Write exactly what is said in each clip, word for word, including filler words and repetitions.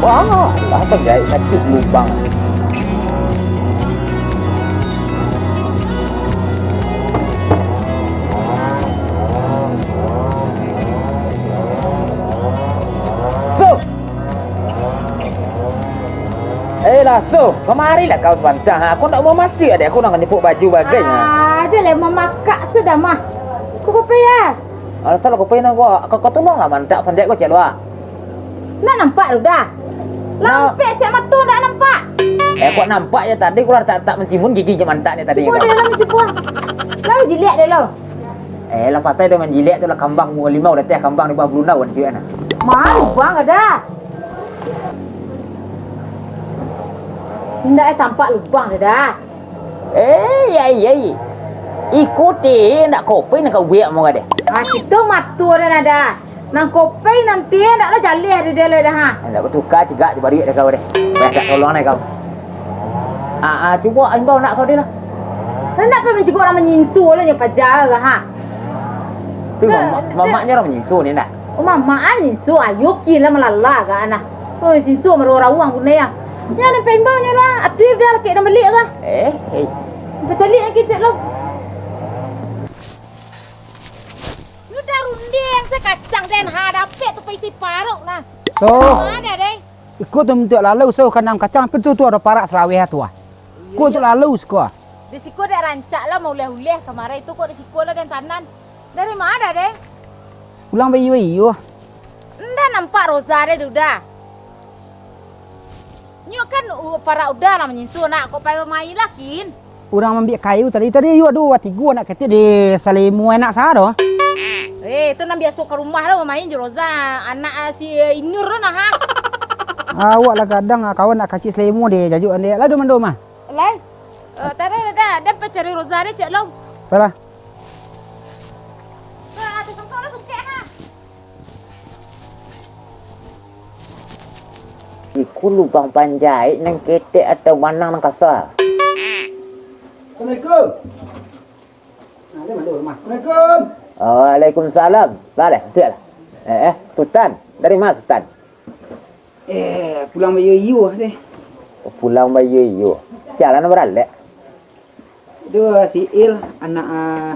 Ah, lah panjahik kacik lubang. So! Eh, lah, so, kamarilah kau sabanta, ha. Aku ndak mau masuak, dek aku nak manjepuk baju bagai, ha. Ah, jan lah mamakak sudah mah. Kau kopi ya? Alah, salah kopi nak gua. Kau, kau tolonglah mantak panjahik gua cek lu, ah. Ndak nampak tu dah. Nah. Lampek cek mato ndak nampak. Eh, kok nampak ya tadi, gua lah tak, tak mancimun gigi cek mantak ni tadi. Cubo kau deh lah mancubo. Lah jiliak deh lo. Eh, lah pasai dah manjiliak tu lah kambang bungo limau, dah teh kambang di bawah bulunau kan dia nah. Mah lubang ada. Ndak eh tampak lubang dah dah. Eh, ya, ya, ya. Ikuti, ndak kopi nak kau buek mau deh. Ah, situ mato dah ada. Nang kopi nanti ndak lah jaleh di dia dah ha. Ndak batuka cigak di bariak dah kau deh. Banyak tolong deh kau. Ah, ah, cubo imbau nak kau deh lah. Ndak pe mancubo urang manyinsu lah nyo paja lah ha. Tu mamak, mamaknyo urang manyinsu ni ndak? Oh, mamak ah manyinsu, ayo kin lah malala ka anak. Oh, sinsu maruah-ruah punai ah. Nya nan paimbau nyo lah, atir dia lakek dan balik lah. Eh, eh. Pacaliak lagi cek lo. Lu dah rundiang sakacang den ha, dapek tu paisi parok nah. So, ada deh. Iko tu mintak lalu so kanang kacang, tapi tu, tu ada parak selaweh tu ah. Iko tu lalu siko ah. Di siko dak rancak lah mauleh-uleh kamarai tu kok di siko lah den tanan. Dari ma deh? Pulang bayu-bayu. Ndak nampak Roza deh duda. Nyo kan u-, parak uda lah manyinsu nak, kok pai bamain lah kin. Urang mambiak kayu tadi, tadi iyo ado tigo anak ketek di salimo anak sa doh. Eh, tu nan biaso ka rumah lo bamain jo Roza, anak, ah, si, eh, Inur tu nah ha. Awak lah gadang, ah, kawan nak kacik salimo di jajuk ande. Lah do mando mah. Lai. Eh, tadi dah, dah pacari Roza deh cek lo. Salah. Nah, tu sangkau lah sukek ha. Iku lubang panjahik nan ketek atau manang nan kasa? Assalamualaikum. Nah, dia mandul rumah. Assalamualaikum. Waalaikumsalam. Salah, siap lah. Eh, eh, Sutan. Dari mana Sutan? Eh, pulang bayo iyo teh. Oh, pulang bayo iyo. Sialan baralek. Duh, si Il, anak, ah,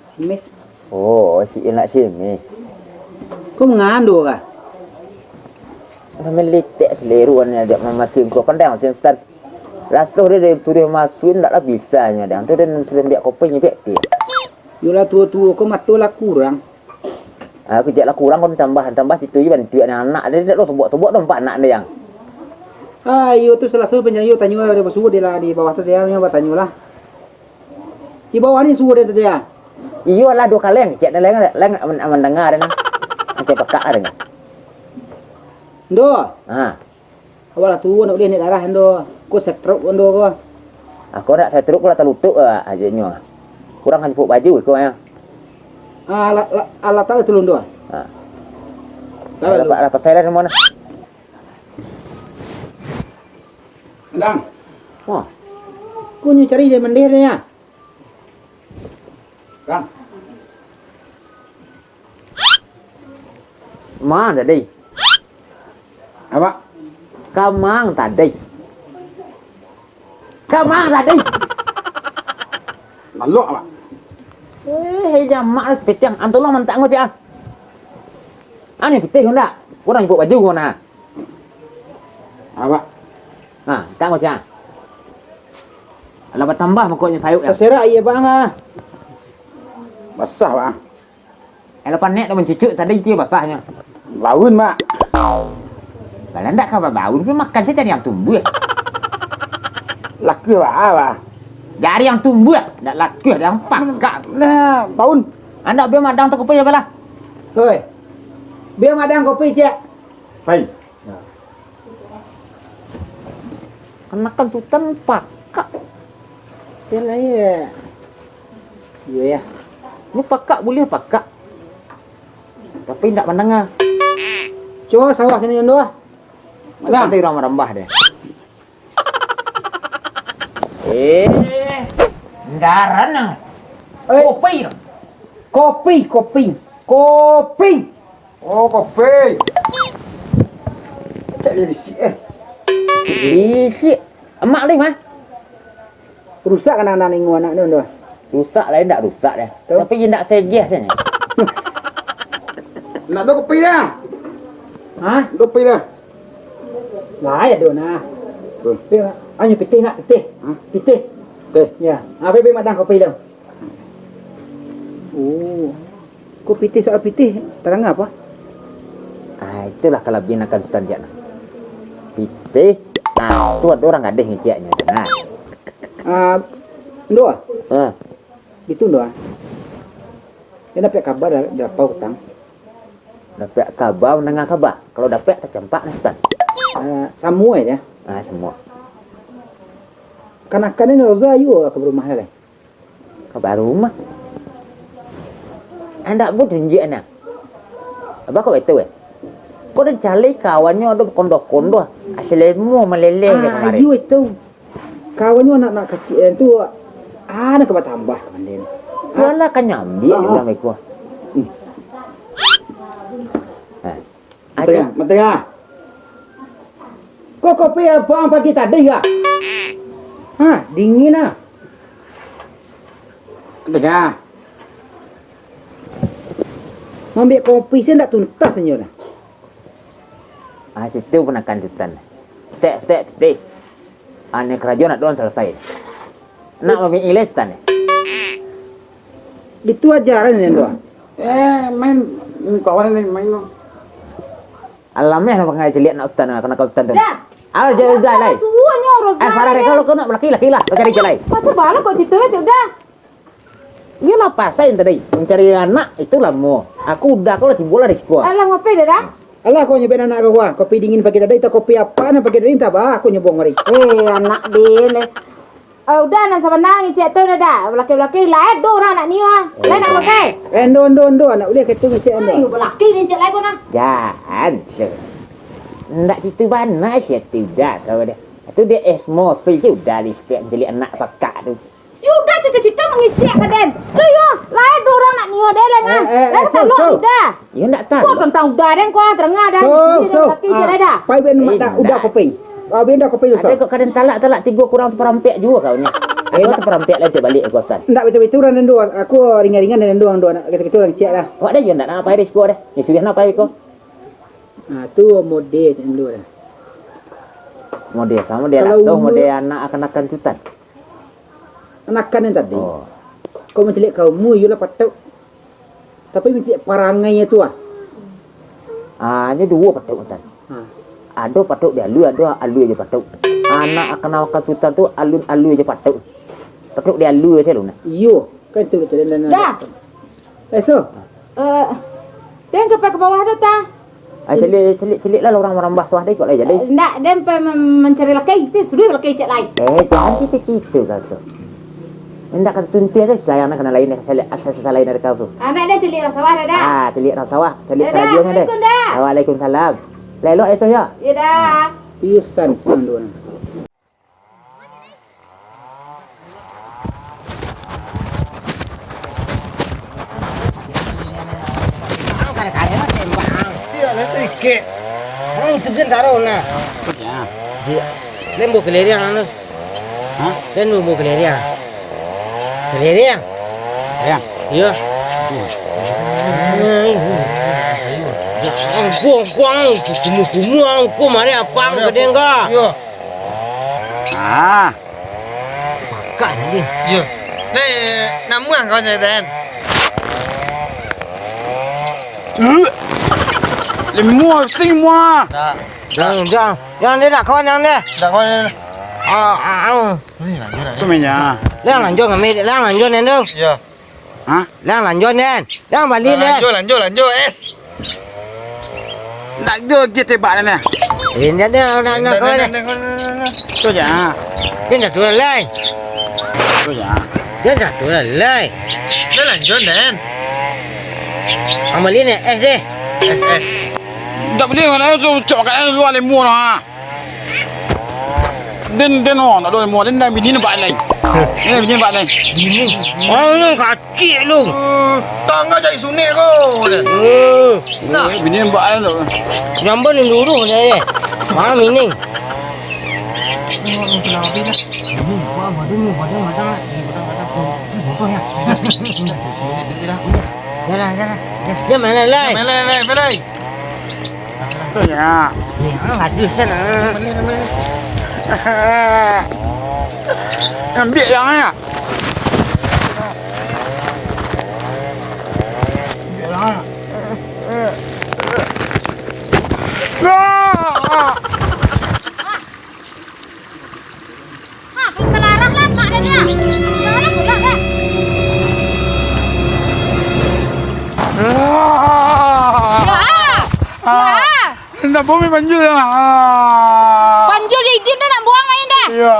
si Mis. Oh, si Il nak si Mis. Ko mangando kah? Lah melitek seliru ni, diak mamasing ko. Pandai mamasing, Ustaz. Lasuah dia dari suruh masuin, ndak lah bisa nyo, dang. Tu dia suruh ambiak kopi, nyo ambiak teh. Yolah, tuo-tuo ko mato lah kurang. Ah, kejak lah kurang, kau tambah, tambah situ je bantuak ni anak dia, dia dak lo sobok-sobok tu nampak anak dia yang. Ah, iyo tu salah satu panyanyi, iyo tanyo lah, dia basuo dia lah di bawah tu, dia yang batanyo lah. Di bawah ni suo dia tadi ah. Iyo lah, duo kali yang kecek, lain, lain mandanga dia nah. Macam pekak lah dia. Ndo. Ha. Awak lah tuo, nak ulih naik darah ndo. Ko stroke ndo ko. Aku nak stroke, ko lah talutuk, ah, ajaknyo. Kurang kan jipuk baju ko, ya. Ah, alat, alat, alat tak ada tu ndo. Ha. Alat Alah, tu. Alah, pasal lah semua nah. Dang. Wah. Ko nyo cari dia mandir dia. Dang. Ma tadi? Apak? Kamang tadi. Kamang tadi. Lalok, Apak. Eh, hei, jamak lah sapitiang. Antu lo mantak ngocek ah. Ani pitih ko ndak? Kurang jipuk baju ko nah. Apak. Nah, tak ngocek ah. Alah batambah makoknyo sayuk ya. Taserak iya, Bang, ah. Basah, Bang. Kalau panek tu mancucuk tadi, itu basahnyo. Baun, Mak. Kalau ndak ka babaun, pi makan sajo cari yang tumbuah. Lakuah baa, Bah? Cari yang tumbuah, ndak lakuah, yang pakak. Nah, baun. Andak bia madang tu kopi apo lah? Hoi. Bia madang kopi, cek. Pai. Kanakan Sutan pakak. Iyo lah, iyo. Iyo, ya. Ni pakak buliah pakak. Tapi indak mandanga. Cubo sawah sini, Yondo, ah. Magang. Tadi urang marambah deh. Eh, daran nang. Eh. Kopi nang. Kopi, kopi. Kopi. Oh, kopi. Cak dia bisiak, eh. Bisiak. Amak lu mah. Rusak kan anak ningo anak tu, tu. Rusak lah, indak rusak deh. Tu? Tapi indak segeh deh. Nak tu kopi dah. Hah? Kopi dah. Lah, ya, Don, ah. Tu. Pi-, anyo pitih nak, pitih. Hah? Pitih. Pitih. Ya. Apo bi madang kopi tu? Oh. Ko pitih soal pitih, tarang apo? Ah, itulah kalabiahan akan Sutan Diak nah. Pitih, nah, tu ado urang gadih ngiciaknyo tu nah. Ah, Ndo ah? Ah. Bitu Ndo ah. Dia dapek kabar dari, dari Lapau Kutang. Dapek kabar, mandanga kabar. Kalau dapek, tacampak nah, Sutan. Ah, samo aja. Ah, samo. Kanakan ni Roza ayu ka rumah dah. Ka baru mah. Andak bu tunjuak nah. Abah kok betul, eh? Kok den cali kawannyo ado bakondo-kondo, asa lemo maleleh dek kamari. Ayo itu. Kawannyo anak-anak kecik tu, ah, nak ka batambah ka manden. Kualah ka nyambiak urang beko. Hmm. Eh. Matangah, matangah. Ko kopi abang pagi tadi, ya? Ha, dingin, ah. Matangah. Mambiak kopi se ndak tuntas inyo dah. Ah, situ pun akan Sutan. Tek, tek, tek. Ane karajo nak doang salasai. Nak mambiak ilai Sutan. Itu ajaran ni doang. Eh, main, kawan ni main no. Alameh lah pangai ciliak nak Sutan, nak kena kau Sutan tu. Dah. Alah, jauh udah, lai. Suonyo, Rozali. Eh, salah deh, kalau kau nak laki, laki lah, kau cari je lai. Patu bala kok cito lah, cik udah. Iyolah, pasai tadi, mancari anak itu lamo. Aku udah, kau lah tibo lah di siko. Alah, ngapai dah, dah? Alah, kau nyobain anak kau, ah. Kopi dingin pagi tadi, tak kopi apa, nah, pagi tadi, entah bah, aku nyobong hari. Eh, anak din, eh. Eh, udah, nan sabana ngicek tu, udah, dah. Balaki-balaki, lain do urang nak nio, ah. Lain nak pakai. Eh, ndo, ndo, ndo, anak ulih katu ngicek, ndo. Ayo, balaki ni ngicek lai ko, nah. Jan, se. Ndak kitu bana sia tu dah kau dah. Tu dia es mosi tu dah respect jadi anak pakak tu. Yo udah cita-cita mangicek ka den. Tu yo, lain do urang nak nio den lah, nah. Eh, eh, eh, lain so, talok so. Udah. Yo ndak tahu. Kau tantang udah den, kau terengah dah. So, so. Laki je dah. Pai ben mak dah, udah kopi. Ah, ben dah kopi tu, so. Ada kok kadang talak-talak tigo kurang saparampek juo kau nya. Eh, aku saparampek lah cek balik aku akan. Ndak betul-betul urang den do. Aku ringan-ringan den do, do anak kecek-kecek urang cek lah. Awak dah yo ndak nak pai risiko dah. Ni sudah nak pai ko. Nah, tu model dulu dah. Model, samo model lah. Kalau tu umur model anak akan-akan Sutan. Anakan yang tadi. Oh. Kau mancaliak ka umur, iyolah patuik. Tapi mancaliak parangai tu ah. Ah, nyo duo patuik, Sutan. Ha. Ado patuik di alua, ado alua jo patuik. Anak akan-akan Sutan tu alun-alua jo patuik. Patuik di alua sajo lu nak. Iyo, kan tu betul dan. Dah. Eh, so. Eh, den ka pai ka bawah dah, ta? Ah, caliak, caliak, caliak lah urang marambah tu, ado kok lai jadi. Eh, ndak, den pai mem-, mancari lakai, pi sudah lakai cek lai. Eh, jangan kitu-kitu, Kak. Ndak ka tuntuih deh, sayang nak kena lain deh, caliak asal susah lain dari kau tu. Anak dah caliak urang sawah dah, dah. Ah, caliak urang sawah, caliak karajo dah. Assalamualaikum, dah. Waalaikumsalam. Lelok itu ya? Ya dah. Piusan pun tu. Iyo, lah sadikit. Urang itu jan taruh nah. Iyo. Di, lembu keleriang anu. Hah? Lembu keleriang. Keleriang. Keleriang. Iyo. Angkuang, angkuang, kumuh-kumuh, angkuang, mari apang ka den ka. Iyo. Ah. Pakak tadi. Yo. Ni, namuah kau ni, Den. Eh, lemua, sing mua. Tak. Jangan, jangan. Jangan dia nak kawan yang dia. Tak kawan dia. Ah, ah, ah. Ni, lanjut, lanjut. Tu mainnya. Lang lanjut ngambil, lang lanjut, Nendo. Yo. Hah? Lang lanjut, Den. Lang balik, Den. Lanjut, lanjut, lanjut, es. Ndak jo gi tebak den, eh. Eh, ndak, ndak, ndak, ndak, kawan, eh. Tu je, ah. Dia dah turun lai. Tu je, ah. Dia dah turun lai. Dah lanjut, Den. Amalin, eh, eh, deh. Eh, eh. Ndak boleh, mana tu, cok kat luar lembu, ah. Den, den, oh, nak dua lembu, den dah bini nampak lai. Ni bini bak ni. Bini. Oh, ni kacik lu. Tangga jadi sunik ko. Nah. Bini bak ni lu. Nyamban yang dulu ni. Mana mining? Jalan, jalan. Dia mana, Lai? Mana, Lai? Mana, Lai? Ya. Ya, bagus kan, ah. Ambil yang mana? Ambil yang mana? Ah! Ha, kalau talarang lah, mak dah dia. Talarang pula dah. Ah! Ya. Ya. Nak buang main panjul lah. Panjul je izin dah nak buang main dah. Ya.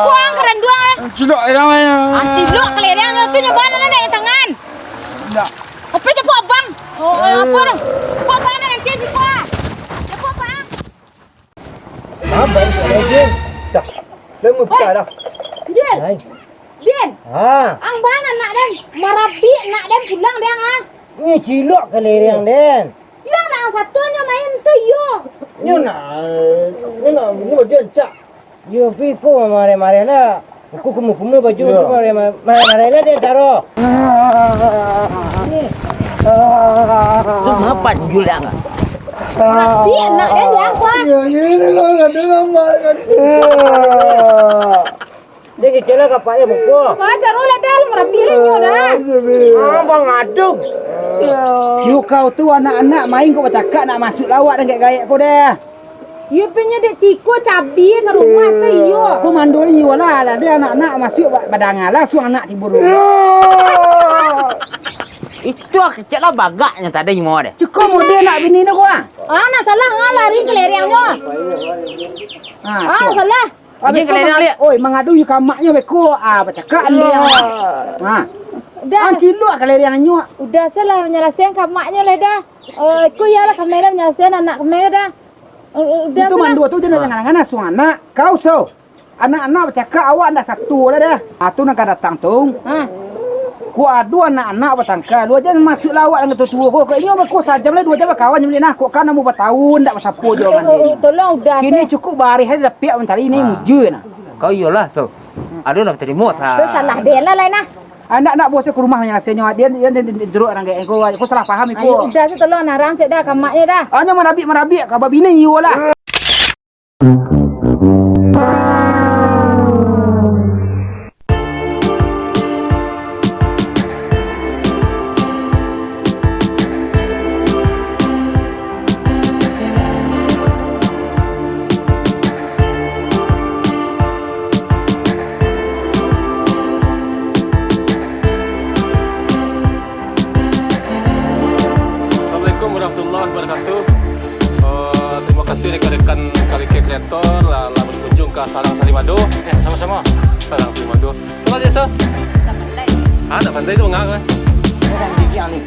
Buang keranduang eh. Cilok kelereng main. Ah, cilok kelereng tu nyo bana nak tangan. Indak. Apa capuk abang? Oh, eh, apa tu? Capuk abang nak nanti siko ah. Capuk abang. Abang tak ada je. Dah. Dah muka dah. Jil. Hai. Jil. Ha. Ang bana nak dem. Marabik nak dem pulang deh ang ah. Ni cilok kelereng den. Yo, nak satuanyo main tu, yo. Nyo nak, nyo nak, nyo bajancak. Yo, pi ko mareh-mareh lah. Aku kemu-kemu baju tu mareh-mareh lah dia taro. Tu mengapa jul dah? Tapi anak dia ni apa? Yo, ini kalau ada nama kan. Dia kecil lah kapak dia mukul. Wah, caro lah dah, merapi lah nyo dah. Ah, bang aduk. Yo kau tu anak-anak main kau bacakak nak masuk lawak dan gaek-gaek kau dah. Yo penyo dek ciko cabi ka rumah tu iyo. Kau mandul iyo lah, lah dia anak-anak masuk ba-, badanga lah suang anak tibo rumah. Itu kecil lah bagaknya tadi imo deh. Ciko mode nak bini ni kau ah. Ah, nak salah ngah lari kelerengnyo. Ah, salah. Oi, mangadu yo ka maknyo beko. Ah, bacakak andeh. Ha. Udah. Ancilok ka lerengnyo. Udah salah manyalasaian ka maknyo lah dah. Eh, iko iyolah kamai lah manyalasaian anak kamai dah. Eh, eh, udah. Itu salah. Mandua tu jangan-jangan asuang anak. Kau so. Anak-anak bacakak awak ndak satu lah dah. Ah, tu nan ka datang tu. Ha. Ko ado anak-anak batangka, lu aja masuak lawak dengan tuo-tuo ko. Ko inyo bako sajam lah, duo jam bakawan nyo baliak nah. Ko kan namo batahun ndak basapo jo. Eh, eh, eh, tolong udah. Kini cukup barih aja dapek mancari ni mujur nah. Kau iyolah so. Ado nak tarimo sa. Tu salah dia lah lain nah. Anak nak bos ke rumah manyalasaiannyo. Dia, dia, dia, dia jeruk orang kayak ko. Ko salah paham iko. Ayo udah tu tolong narang cek dah kamaknyo dah. Anyo marabik-marabik ka babini iyolah. Assalamualaikum warahmatullahi wabarakatuh. Eh, terima kasih rekan-rekan Kaleke Creator lah, lah berkunjung ke Sarang Salimado. Ya, sama-sama. Sarang Salimado. Apa dia, Sir? Tak pandai. Ah, tak pandai tu mengapa? Dia kan gigi ni.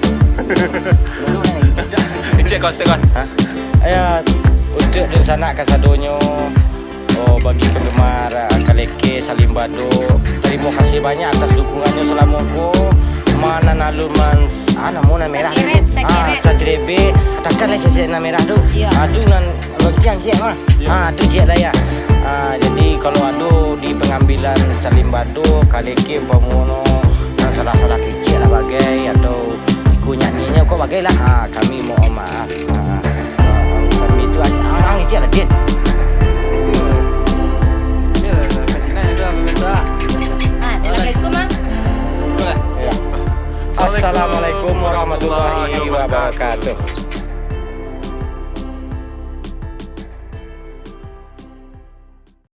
Cek kau, cek kau. Ha? Ya, untuk dunsanak kasadonyo, oh, bagi penggemar, ah, Kaleke Salimado, terima kasih banyak atas dukungannyo selama ko. Mana nalun man, ah, namo nan merah tu? Sakirit, ah, sakirit. Sakirit. Katakan lah sisik nan merah tu. Iya. Ah, tu nan lonceng ciek mah. Iya. Ah, tu ciek lah ya. Ah, jadi kalau ado di pengambilan Salimado, Kaleke umpamo no, ah, salah-salah kecil lah bagai atau iko nyanyinya kok bagai lah. Ah, kami mohon maaf.